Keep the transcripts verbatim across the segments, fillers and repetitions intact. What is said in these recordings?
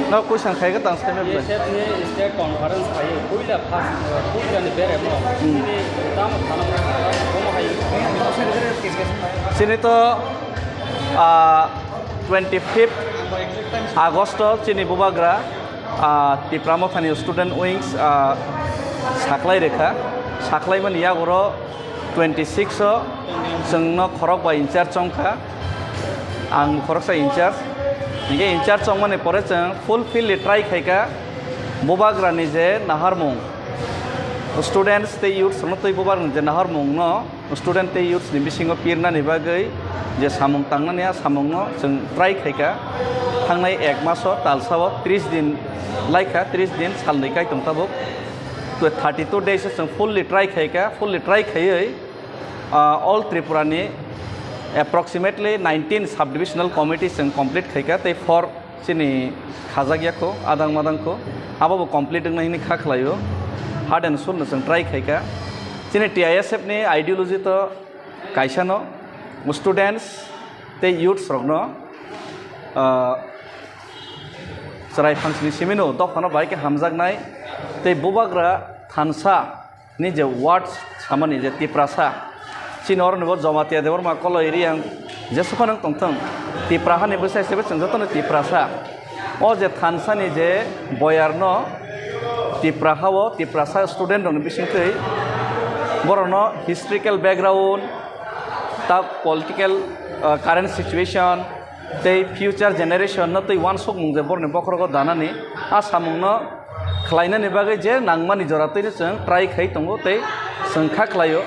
No, question khai ka tang sene. T S F ni state conference khai, puila first, puila ni bere mo. Hmm. Ini tamo thana mo, mo hai. Chini to, ah, twenty fifth August o chini bubagra, ah, Tipra Mothani student wings, ah, saklai rekha, saklai mani yagoro twenty six o chwngno khorok bai in charge chongkha, ang khoroksa in charge. Hinkhe in charge chongmani pore chwng fulfilly try khaikha bubagrani je naharmung, students tei youths rokno tei bubagrani je naharmungno student tei youths ni bisingo pirnani bagwi je samung tangnani, a samungno chwng try khaikha. Thangnai ek maso talsao tris din laikha, tris din salnwi kaitung tabuk. Thirty two days o chwng fully try khaikha, fully try khaiwi, ah, all Tripura ni approximately nineteen subdivisional committee chwng complete khaikha tei four chini khajak yakho, adang madang kho, abo bo complete wngna hini kha khlaio. Heart and soul no chwng try khaikha. Chini T I S F ni ideology to kaisa no, students tei youths rokno, ah, chwrai phangsni simi no dophano bai khe hamjaknai tei bubagra thansa ni je word samani je Tiprasa, chini oro ni bo Jamatia Debbarma Koloi Riang jesuphano tongthwng, Tipra hani bwsa hisabe chwng jotono Tiprasa. O je thansani je boyarno Tipra hao, Tiprasa student rokni bisingtwi borokno historical background, ta political, ah, current situation, tei future generation no tei uansukmung je borokni bokhorogo danani, a samungno khlainani bagwi je nangmani jora twino chwng try khai tongo tei chwng kha khlaio.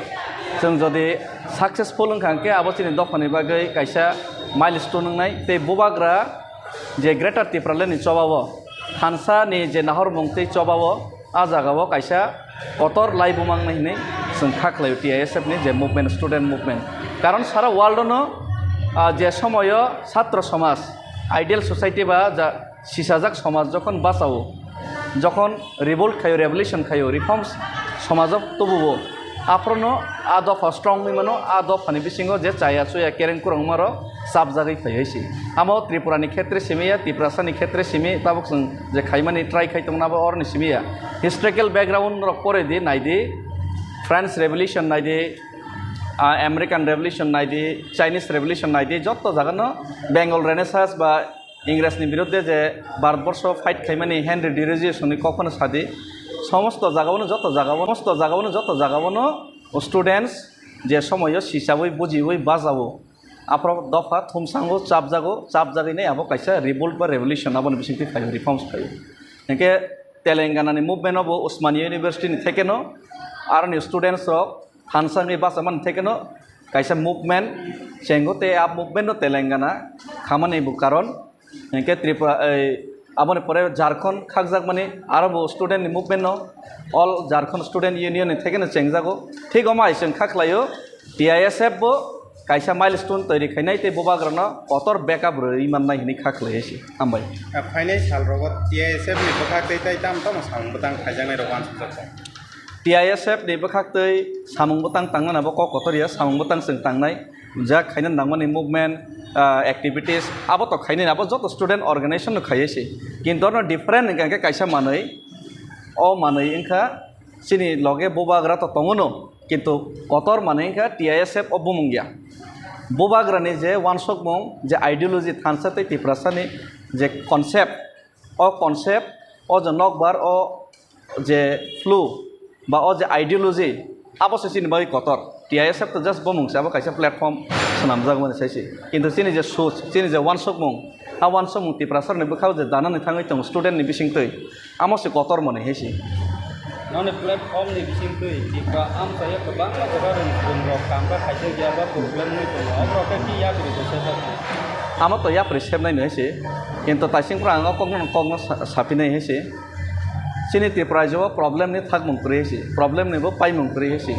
Chwng jodi successful wngkha hwnkhe abo chini dophani bagwi kaisa milestone wngnai tei bubagra je Greater Tipraland ni chobao, thansa ni je nahormung tei chobao, a jagao kaisa kotor lai bumang nai hinwi chwng kha khlaio T I S F ni je movement, student movement. Karon sara world no, ah, je somoyo chhatro somaj, ideal society ba ja sisajak somaj jokhon bachao, jokhon revolt khaio, revolution khaio, reforms somajo tubuo, aphorono a dopha strong wngwi mano, a dophani bisingo je chaya chuya kereng kwrwngmarok chapjagwi phaiwi se. Amo Tripura ni khetre simi ya, Tiprasa ni khetre simi, tabuk chwng je khaimani try khai tongna bo oroni simi ya. Historical background rok pore di, nai di, French Revolution nai di, ah, American Revolution nai di, Chinese Revolution nai di, jotto jaga no Bengal Renaissance ba Ingres ni biruddhe je Bharatborsho fight khaimani Henry Thoreau ni kok phano sadi, somosto jagao no, joto jagao, somosto jagao no, joto jagao no students je somoyo sichawi bujiwi bajao, aphro dopha thumsango chapjago, chapjagwi nai abo kaisa revolt ba revolution aboni bisingtwi phaio, reforms phaio. Hinkhe Telangana ni movement obo Osmania University ni thekeno aroni students rok thansa wngwi bachamani thekeno kaisa movement chengo tei a movement no Telangana khamani bo karon. Hinkhe Tripura, ei, aboni pore Jharkhand khakjakmani aro bo student ni movement no all Jharkhand Student Union ni thekeno chengjago. Thik omo hai chwng kha khlaio T I S F bo kaisa milestone toiri khainai tei bubagrano kotor backup rwui mannai hinwi kha khlaiwi se. Hambai. Phainai sal rogo T I S F ni bwkhak tei tai tamo tamo samung bwtang khaijaknai rok uansukjak kha. T I S F ni bwkhak twi samung bwtang tangnani abo kok kotor ya, samung bwtang chwng tangnai, jak khaina nangmani movement, ah, activities, abo to khainai, abo joto student organization no khaiwi se. Kintu oro different hwnkha khe kaisa manwi, o manwi wngkha chini loge bubagra to tongo no, kintu kotor manwi wngkha T I S F o bumung ya. Bubagrani je uansukmung, je ideology thansa tei Tiprasani je concept, o concept, o je nokbar, o je flu ba o je ideology, abo se chini bagwi kotor. T I S F to just bomung se, abo kaisa platform swnamjakmani sai se. Kintu chini je soch, chini je uansukmung, a uansukmung Tiprasarokni bwkhao je danani thangwi tongo student ni bisingtwi, amo se kotor mani hai se. Noni platform ni bisingtwi Tipra amchaio kwbangma jaga rwng rok kam kha khaijak ya ba problem wngwi tongo, aborok khe yapri se sejak. Amo to yapri sebnai no hai se, kintu taising phra ang o kokno, kokno sa-, saphinai hai se. Chini Tripura rajyo o problem ni thakmung kwrwi hai se, problem ni bo paimung kwrwi hai se.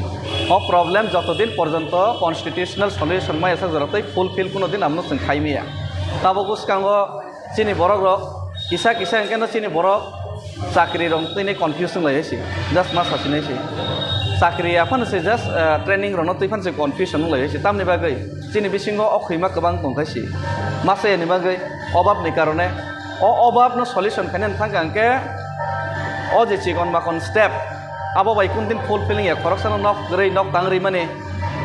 O problem joto din porjonto constitutional solution maya sak jora tei fulfill kuno din amno chwng khai maya. Tabuk bwskango chini borok rok kisa kisa hwnkhe no chini borok chakri rok tini confuse wng lai hai se, just ma sasinai se. Chakri ya phano se just, eh, training rok no twi phano se confusion wng lai hai se. Tamni bagwi chini bisingo o khwima kwbang tong khai se. Masa yani bagwi obab ni karone O obab no solution khainani thangkha hwnkhe o je chikon bakon step, abo bai kunu din fulfilling ya, khoroksano nok rwi, nok tang rwi mani,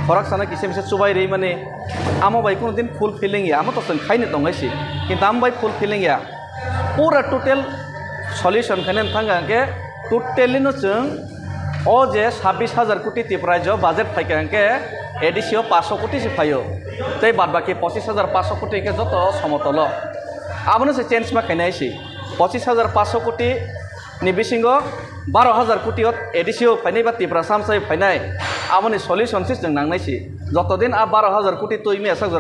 khoroksano kisa misa chubai rwi mani, amo bai kunu din fulfilling ya, amo to chwng khaini tongwi si, kintu amo bai fulfilling ya. Pura total solution khainani thangkha hwnkhe totally no chwng o je sabbish hajar koti Tripura rajyo budget phaikha hwnkhe A D C o paanch koti se phaio, tei bad baki pochis hajar paanch koti hwnkhe joto somotolo. Abono se change ma khainai si. Pochis hajar paanch koti ni bisingo baro hajar koti o A D C o phainai ba Tripura samsai phainai, aboni solution se chwng nangnai si. Jotodin a baro hajar koti twi maya sak